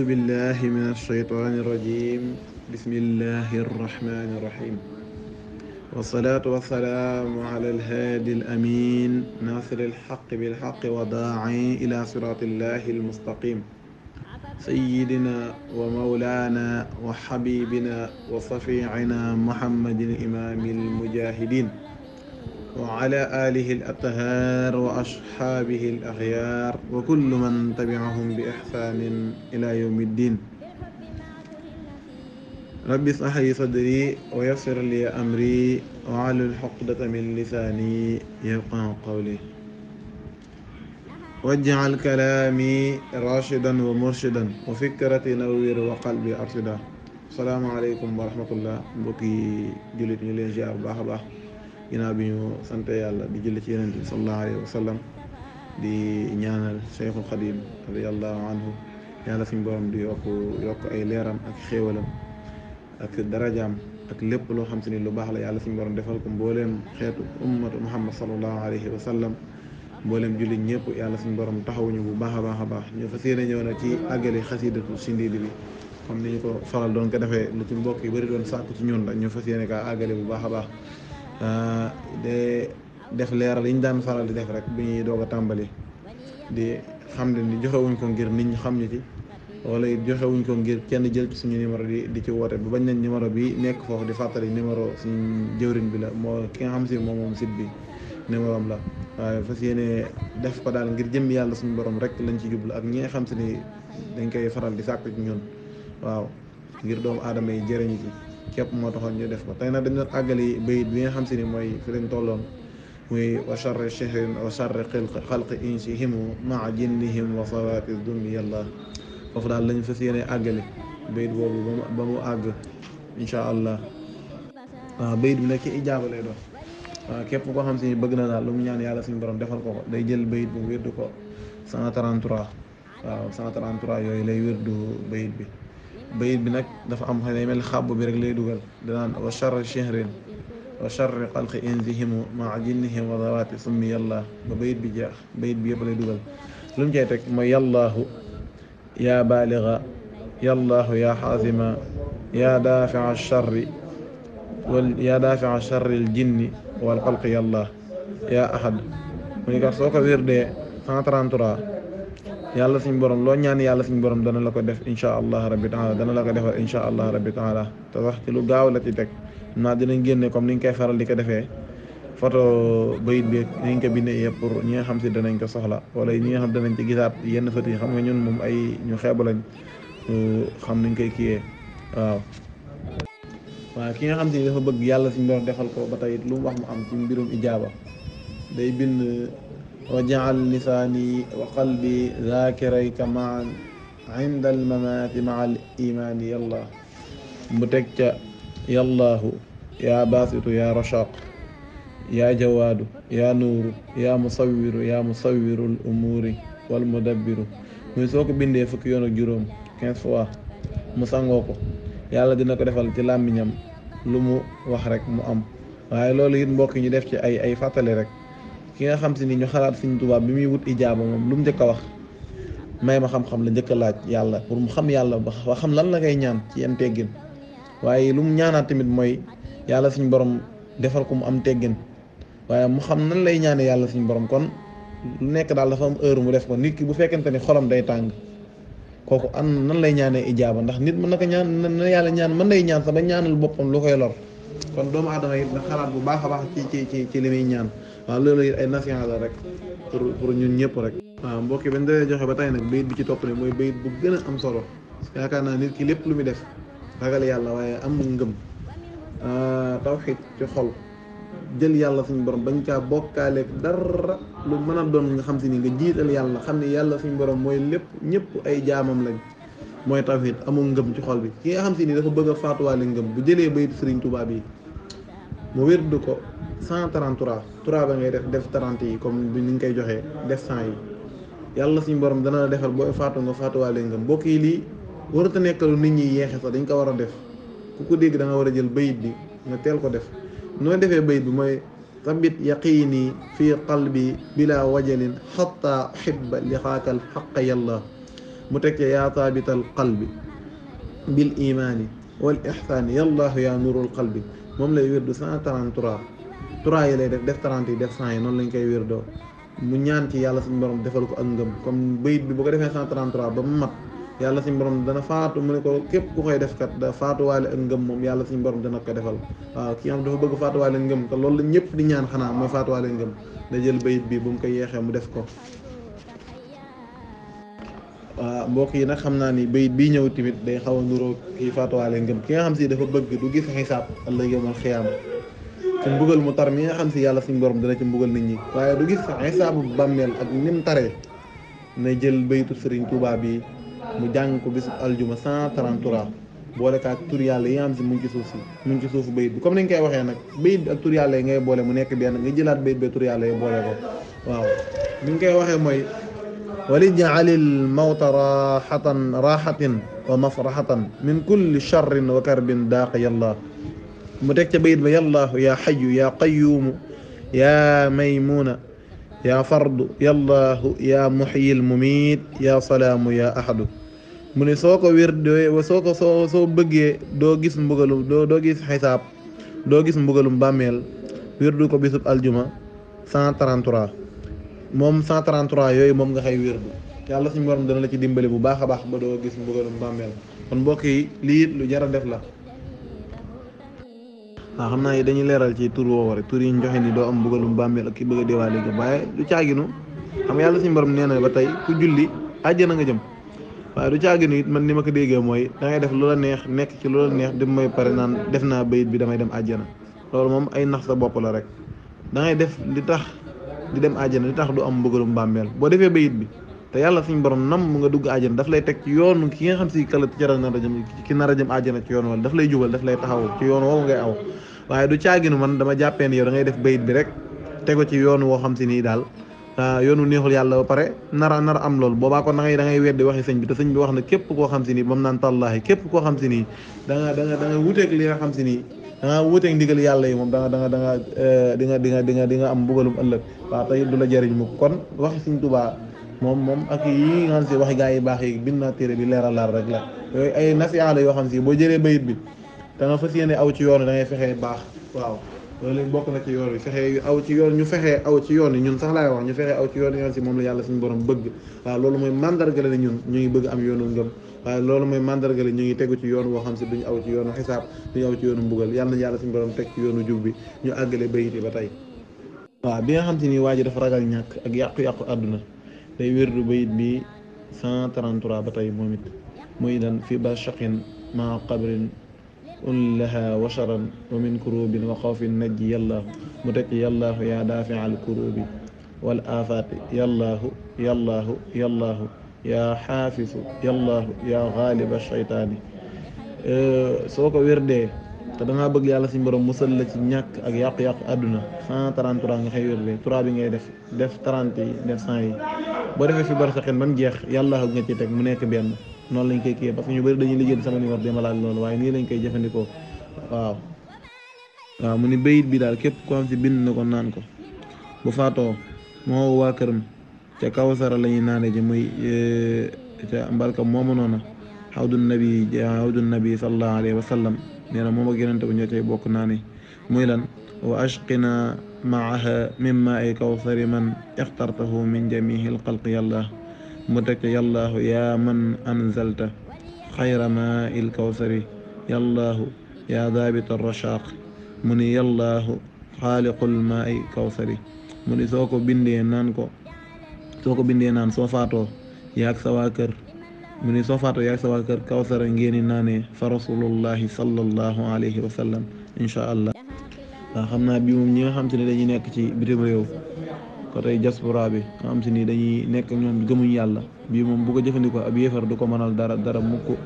أعوذ بالله من الشيطان الرجيم بسم الله الرحمن الرحيم والصلاة والسلام على الهادي الأمين ناصر الحق بالحق وداعي إلى صراط الله المستقيم سيدنا ومولانا وحبيبنا وصفيعنا محمد الإمام المجاهدين وعلى آله الأطهار وأصحابه الأخيار وكل من تبعهم بإحسان إلى يوم الدين رب اشرح لي صدري ويسر لي أمري واحلل عقدة من لساني يفقهوا قولي واجعل كلامي راشدا ومرشدا وفكرتي نوير وقلبي أرشدا السلام عليكم ورحمة الله mbokki jullit ñu leen ziar bu baax a baax ginnaaw bi ñu sant yàlla di julli ci yonent bi sallallahu alayhi wa sallam di ñaanal Cheikhul Khadim radiyallahu anhu yàlla suñ borom di yokk ay leeram ak xéewalam ak darajaam ak lépp loo xam si ni lu baax la yàlla suñ borom defal ko mbooleem xeetu ummatu Muhammad sallallahu alayhi wa sallam mbooleem jullit ñëpp yàlla suñ borom taxawuñu bu baax a baax a baax ñu fas yéene ñëw na ci àggale xasidatu Sindiidi bi comme ni ñu ko faral doon ko defee lu ci mbokk yi bëri doon sàkku ci ñun ñu fas yéene kaa àggale bu baax a baax de def leeral yi ñu daan faral di def rek bi ñuy doog a tàmbali di xam ne ni joxewuñ ko ngir nit ñi xam ñu ci wala it joxewuñ ko ngir kenn jël ci suñu numéro di ci woote ba bañ nañ numéro bi nekk foofu di fàttali numéro suñu jëwriñ bi la moo ki nga xam si moom site bi numéro am la waaye fas yéene def ko daal ngir jëm yàlla suñu borom rek lañ ci jublu ak ñi nga xam si ni dañ koy faral di sàkku ci ñun waaw ngir doomu aadama yi jëriñu ci képp moo taxoon ñu def ko tey nag dañ doon àggali bayit bi nga xam si ni mooy fi lañ tolloon muy wa charri chehrin wa charri xalqi insihimu maa jinnihim wa sawaati dummi yàlla foofu daal lañu fas yéene àggali bayit boobu ba mu àgg incha allah waaw bayit bi nag ci ijaaba lay doon waaw képp koo xam si ni bëgg na daal lu mu ñaan yàlla suñu borom defal ko day jël bayit bu wirdu ko 133 waaw 133 yooyu lay wirdu bayit bi bayit bi nag dafa am xëy na mel xàbb bi rek lay dugal danaan wa charri chehrin wa charri xalqi insihimu maa jinnihim wa dawaati summi yàlla ba bayit bi jeex bayit bi yëpp lay dugal lu mu cay teg mooy yàllaahu yaa baaliga yàllaahu yaa xaasima yaa daafia charri yaa daafia charri l jinni wal xalqi yàlla yaa ahad mu ni kat soo ko wirdee 133 yàlla suñ borom loo ñaan yàlla suñ borom dana la ko def incha allah rabbi taala dana la ko defal incha allah rabbi taala te wax ci lu gaaw la ci teg naa dinañ génne comme ni ñu koy faral di ko defee photo bayit bi ni ñu ko bindee yëpp pour ñi nga xam si danañ ko soxla wala ñi nga xam danañ ci gisaat yenn fët yi xam nga ñun moom ay ñu xeebu lañ xam niñ koy kiyee waaw ki nga xam si dafa bëgg yàlla suñ borom defal ko ba tey lu mu wax mu am ci mbirum ijaaba day bind وجعل لساني وقلبي ذاكريك معا عند الممات مع الإيمان يالله متكت يا الله يا باسط يا رشاق يا جواد يا نور يا مصور الأمور والمدبر muy soo ko bindee fukki yoon ak juróom 15 fois mu sangoo ko yàlla dina ko defal ci làmmiñam lu mu wax rek mu am waaye loolu it mbokk ñu def ci ay fàttali rek ki nga xam si ni ñu xalaat Sëriñ Tuubaa bi muy wut ijaaba moom lu mu njëkk a wax may ma xam-xam la njëkk a laaj yàlla pour mu xam yàlla ba xam lan la ngay ñaan ci yan teggin waaye lu mu ñaanaat tamit mooy yàlla suñu borom defal ko mu am teggin waaye mu xam nan lay ñaane yàlla suñu borom kon lu nekk daal dafa am heure mu def ko nit ki bu fekkente ni xolam day tàng kooku nan lay ñaanee ijaaba ndax nit mën na ko ñaan na yàlla ñaan mën day ñaan sax ba ñaanal boppam lu koy lor kon doomu aadama yi na xalaat bu baax a baax ci li muy ñaan waaw loolu it ay nasiha la rek pour ñun ñëpp rek waaw mbokk yi bañ dee joxe ba tey nag bayit bi ci topp ne mooy bayit bu gën a am solo yaakaar naa nit ki lépp lu muy def ragal yàlla waaye am ngëm tawxiid ci xol jël yàlla suñu borom bañ caa bokkaaleeg dara lu mën a doon nga xam si ni nga jiital yàlla xam ne yàlla suñu borom mooy lépp ñëpp ay jaamam lañ mooy tawxiid amul ngëm ci xol bi ki nga xam si ni dafa bëgg a faatuwaale ngëm bu jëlee bayit Sëriñ Tuubaa bi mu wérdu ko 133 3 ba ngay def 30 yi comme ni ñu koy joxee def 100 yi yàlla suñu borom dana la defal booy faatu nga faatuwaale ngëm mbokk yi lii warut a nekkalu nit ñi yeexe sax dañ ko war a def ku ko dégg da nga war a jël bayit bi nga teel ko def noo defee bayit bi mooy tabit yaqiini fi qalbi bila wajalin xatta uhibba liqaaka alxaqa yàlla mu teg ca yaa taabital qalbi bil imaani wal ihsaani yallaahu yaa nuurul qalbi moom lay wirdu 133 3 yi lay def 30 yi def 100 yi noonu lañ koy wirdoo mu ñaan ci yàlla suñu borom defal ko ak ngëm comme bayit bi bu ko defee 133 ba mu mat yàlla suñu borom dana faatu mu ne ko képp ku koy def kat da faatuwaale ak ngëm moom yàlla suñu borom dana ko defal waaw ki nga xam dafa bëgg faatuwaale ngëm te loolu la ñëpp di ñaan xanaa mooy faatuwaale ngëm da jël bayit bi bu mu ko yeexee mu def ko. waaw mbokk yi nag xam naa ni bayit bii ñëw tamit day xaw a nuroo kii faatuwaale ngëm ki nga xam si dafa bëgg du gis xisaab ëllëg yawmal xiyaama ci mbugal mu tar mi nga xam si yàlla suñu borom dana ci mbugal nit ñi waaye du gis xisaabu bàmmeel ak nim taree na jël bayitu Serigne Touba bi mu jàng ko bisu aljuma 133 boole kaak tur yàlla yi nga xam si mu ngi ci suuf si mu ngi ci suufu bayit bi comme ni ñu koy waxee nag bayit bi ak tur yàlla yi ngay boole mu nekk benn nga jëlaat bayit bi tur yàlla yi boole ko waaw ni ñu koy waxee mooy walijaalil mawta raxatin wa mafraxatan min kulli charrin wa karbin daaq yàlla mu teg ca bayit ba yallaahu yaa xayu yaa qayuumu yaa maymuuna yaa fardu yallaahu yaa muxyil mumiit yaa salaamu yaa ahadu mu ne soo ko wérdee soo bëggee doo gis mbugalum doo gis xisaab doo gis mbugalum bàmmeel wirdu ko bisub aljuma 133 moom 133 yooyu moom nga xëy wirdu yàlla suñu borom dana la ci dimbali bu baax a baax ba doo gis mbugalum bàmmeel kon mbokk yi lii lu jar a def la. waaw xam naa dañuy leeral ci tur woowu rek tur yi ñu joxe ni doo am mbugalum bàmmeel ak ki bëgg a deewaale ga waaye du caaginu xam nga yàlla suñu borom nee na ba tey ku julli àjjana nga jëm waaye du caaginu it man ni ma ko déggee mooy da ngay def lu la neex nekk ci lu la neex dem mooy pare naan def naa bayit bi damay dem àjjana loolu moom ay nax sa bopp la rek da ngay def li tax di dem àjjana li tax du am mbugalum bàmmeel boo defee bayit bi te yàlla suñu borom nam mu nga dugg àjjana daf lay teg ci yoonu ki nga xam si kala cara nar a jëm ki nar a jëm àjjana ci yoon wala daf lay jubal daf lay taxaw ci yoon woowu ngay aw waaye du caaginu man dama jàppee ne yow da ngay def bayit bi rek tego ci yoon woo xam si nii daal yoonu neexul yàlla ba pare nara am loolu boobaa kon da ngay weddi waxi sëñ bi te sëñ bi wax na képp koo xam si nii ba mu naan tallaahi képp koo xam si nii da nga wuteeg li nga xam si nii da nga wuteeg ndigal yàlla yi moom di nga am mbugalum ëllëg waaw tey du la jëriñ mu kon waxi sëñ Tuubaa moom ak yi nga xam si waxi gaa yi baax yi bind naa téere bi leeral rek la yooyu ay nasiha la yoo xam si boo jëlee bayit bi da nga fas yéene aw ci yoon da ngay fexee baax waaw loolu bokk na ci yoon bi fexee aw ci yoon ñu fexee aw ci yoon yi ñun sax laay wax ñu fexee aw ci yoon yi nga xam si moom la yàlla suñu borom bëgg waaw loolu mooy mandargale ne ñun ñu ngi bëgg am yoonu ngëm waaye loolu mooy mandargale ñu ngi tegu ci yoon woo xam si duñu aw ci yoonu xisaab duñu aw ci yoonu mbugal yàlla na yàlla suñu borom teg ci yoonu jub bi ñu àggale bayit yi ba tey waaw bi nga xam si ni waa ji dafa ragal ñàkk ak yàqu-yàqu àdduna day wérdu bayit bi 133 ba tey moom it muy dan fi ba shaqin ma qabrin ullaha washaran wa min kurubin wa xawfin najji yallaahu mu teg ci yallaahu yaa daafi al kurubi wal afaati yallaahu yallaahu yallaahu yaa xaafisu yallaahu yaa xaaliba shaytaani soo ko wérdee te dangaa bëgg yàlla suñu borom musal la ci ñàkk ak yàqu-yàqu àdduna 133 nga xëy wérdee 3 bi ngay def 30 yi def 100 yi boo defee fi barsaxin ban jeex yallaahu nga ci teg mu nekk benn noonu lañ koy kii parce que ñu bëri dañuy liggéey sama numéro dama laaj loolu waaye nii lañ koy jëfandikoo waaw mu ni bayit bi daal képp ko am si bind na ko naan ko bu faatoo moo waa këram ca kawsara la ñuy naane ji muy ca mbalka moomu noona xawdu nabi sallallahu alayhi wa sallam nee na moom ak yonente bu ñoo cay bokk naane muy lan wa ashqina maaha mimma ay kawsari man ixtartahu min jamihi alxalqi yàlla mu teg ca yallaahu yaa man anzalta xayra maa il kawsari yallaahu yaa daabita rashaq mu ni yallaahu xaaliqul maa i kawsari mu ni soo ko bindee naan soo faatoo yaag sa waa kër mu ni soo faatoo yaag sa waa kër kawsara ngeeni naanee fa rasulullahi sallallahu alayhi wa sallam inchaa allah waaw xam naa bi moom ñi nga xam te ne dañuy nekk ci bitim réew ko tey diaspora bi nga xam si ni dañuy nekk ñoom gëmuñ yàlla bii moom bu ko jëfandikoo ab yéefar du ko mënal dara mukk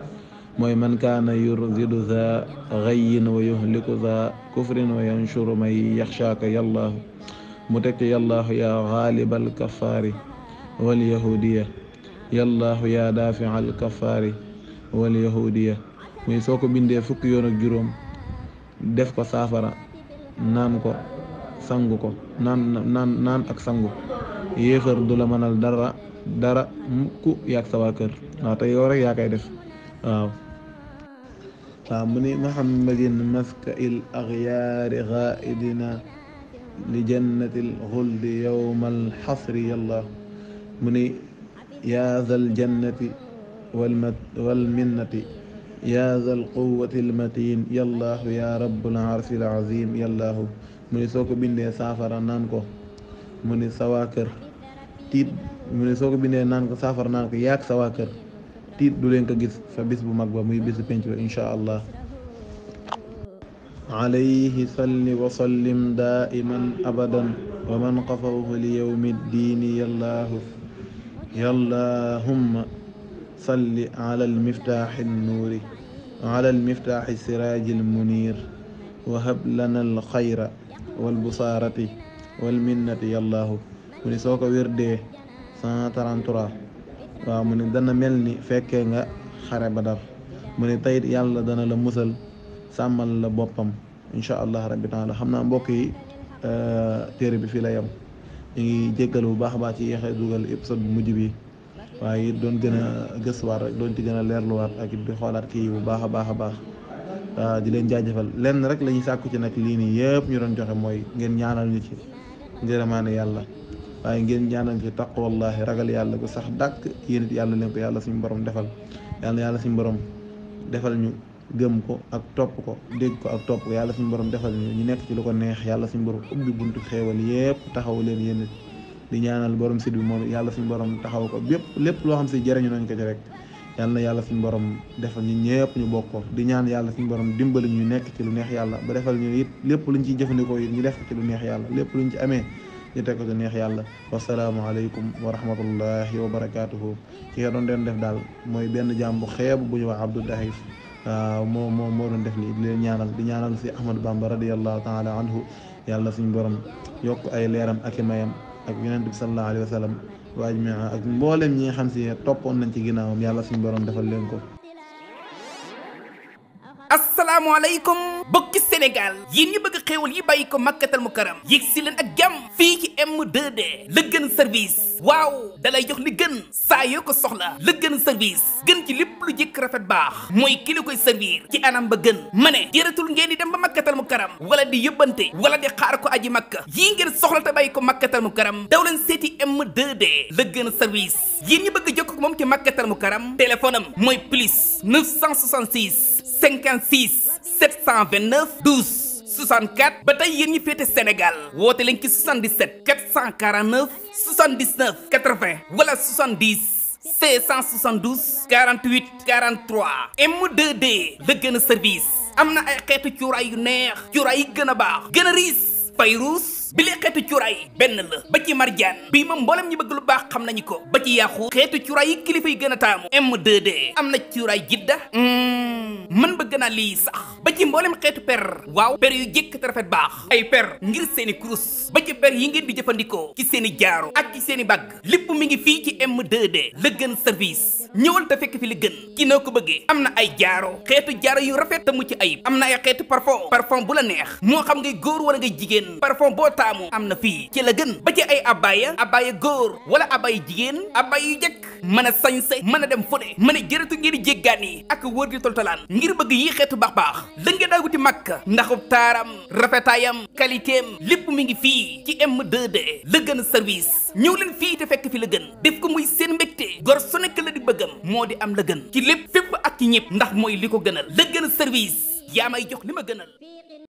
mooy man kaana yurzidu za ghayyin wa yuhliku za kufrin wa yanshuru may yaxshaaka yallaahu mu teg ci yallaahu yaa xaalibal kafaari wal yahudiya yallaahu yaa daafial kafaari wal yahudiya muy soo ko bindee fukki yoon ak juróom def ko saafara naan ko sangu ko naan ak sangu yéefar du la mënal dara dara mukk yaag sa waa kër waaw te yow rek yaa koy def waaw mu ni muhammadin maska il axyaari xaaidina li jannatil xuldi yowmal xasri yàlla mu ni yaa zal jannati wal minnati yaa zal quwati almatin yallaahu yaa rabbul arsil azim yallaahu mu ni soo ko bindee saafara naan ko mu ni sa waa kër tiit mu ni soo ko bindee naan ko saafara naan ko yaag sa waa kër tiit du leen ko gis fa bis bu mag ba muy bisu penc ba inchaa allah alayhi salli wa sallim daiman abadan wa man qafawhu li yawmi ddiini yallahumma salli ala almiftaaxi nnuuri wa ala almiftaaxi siraaji almuniir wa hab lana alxayra walbusaarati walminnati yallaahu mu ni soo ko wérdee 133 waaw mu ni dana mel ni fekkee nga xare Badar mu ni tayit yàlla dana la musal sàmmal la boppam incha allah rabbi taala xam naa mbokk yi téere bi fii la yem ñu ngi jéggalu bu baax a baax ci yéexe dugal épisode bu mujj bi waaye it doon gën a gëstuwaat rek doon ci gën a leerluwaat ak it di xoolaat kii bu baax a baax a baax di leen jaajëfal lenn rek la ñuy sàkku ci nag lii nii yëpp ñu doon joxe mooy ngeen ñaanal ñu ci ngërëmaane yàlla waaye ngeen ñaanal ci taqwallahi ragal yàlla gu sax dàkk yéen it yàlla leen ko yàlla suñu borom defal yàlla suñu borom defal ñu gëm ko ak topp ko dégg ko ak topp ko yàlla suñu borom defal ñu nekk ci lu ko neex yàlla suñu borom ubbi buntu xéewal yépp taxaw leen yéen it di ñaanal borom sit bi moom yàlla suñu borom taxaw ko lépp loo xam si jëriñu nañ ko ci rek yàlla na yàlla suñu borom defal ñu ñëpp ñu bokk ko di ñaan yàlla suñu borom dimbali ñu nekk ci lu neex yàlla ba defal ñu it lépp luñ ciy jëfandikoo it ñu def ko ci lu neex yàlla lépp luñ ci amee ñu teg ko ci neex yàlla wasalaamu aleykum wa rahmatullahi wa barakaatuhu ki nga doon def daal mooy benn jaam bu xeebu bu ñu wax Abdou Dahif waaw moo doon def lii di leen ñaanal di ñaanal si Ahmadou Bamba radiallahu taala anhu yàlla suñu borom yokk ay leeram ak i mayam ak yonent bi sallallahu alayhi wa sallam waaj mi ak mboolem ñi nga xam si toppoon nañ ci ginnaawam yàlla suñu borom defal leen ko. asalaamaaleykum bokki Sénégal yéen ñi bëgg xéewal yi bàyyi ko makkatal mukarram yéeg si leen ak jàmm fii ci M2D la gën service waaw dalay jox li gën saa yoo ko soxla la gën service gën ci lépp lu jëkk rafet baax mooy ki la koy servir ci anam ba gën ma ne jëratul ngeen di dem ba makkatal mukarram wala di yóbbante wala di xaar ko aji makka yii ngeen soxla te bàyyi ko makkatal mukarram daw leen seeti M2D la gën service yéen ñi bëgg jokk moom ci makkatal mukarram téléphone am mooy plus 966 56 729 12 64 ba tey yéen ñi féete Sénégal woote leen ci 77 449 79 80 wala 70 672 48 43 M2D la gën a service am na ay xeetu cuuraay yu neex cuuraay yi gën a baax gën a riis Fayruus bi lee xeetu cuuraay benn la ba ci marjaan bii moom mboolem ñi bëgg lu baax xam nañu ko ba ci yàqu xeetu cuuraay yi kilifa yi gën a taamu M2D am na cuuraay jidda man bëgg naa lii sax ba ci mboolem xeetu per waaw per yu jëkk te rafet baax ay per ngir seeni kurus ba ci per yi ngeen di jëfandikoo ci seeni jaaro ak ci seeni bagg lépp mi ngi fii ci M2D la gën service ñëwal te fekk fi li gën ci noo ko bëggee am na ay jaaro xeetu jaaro yu rafet te mucc ayib am na ay xeetu parfum bu la neex moo xam ngay góor wala ngay jigéen parfum boo taamu am na fii ci la gën ba ci ay abaya góor wala abaya jigéen abaya yu jëkk mën a sañse mën a dem fu ne mën a jërëtu ngir di jéggaan yi ak wër di toltalaan ngir bëgg yi xeetu baax la nga daa wuti Makka ndaxub taaram rafetaayam qualité am lépp mi ngi fii ci M2D la gën service ñëw leen fii te fekk fi la gën def ko muy seen mbégte gor su nekk la di bëggam moo di am la gën ci lépp fépp ak ci ñëpp ndax mooy li ko gënal la gën service yaa may jox li ma gënal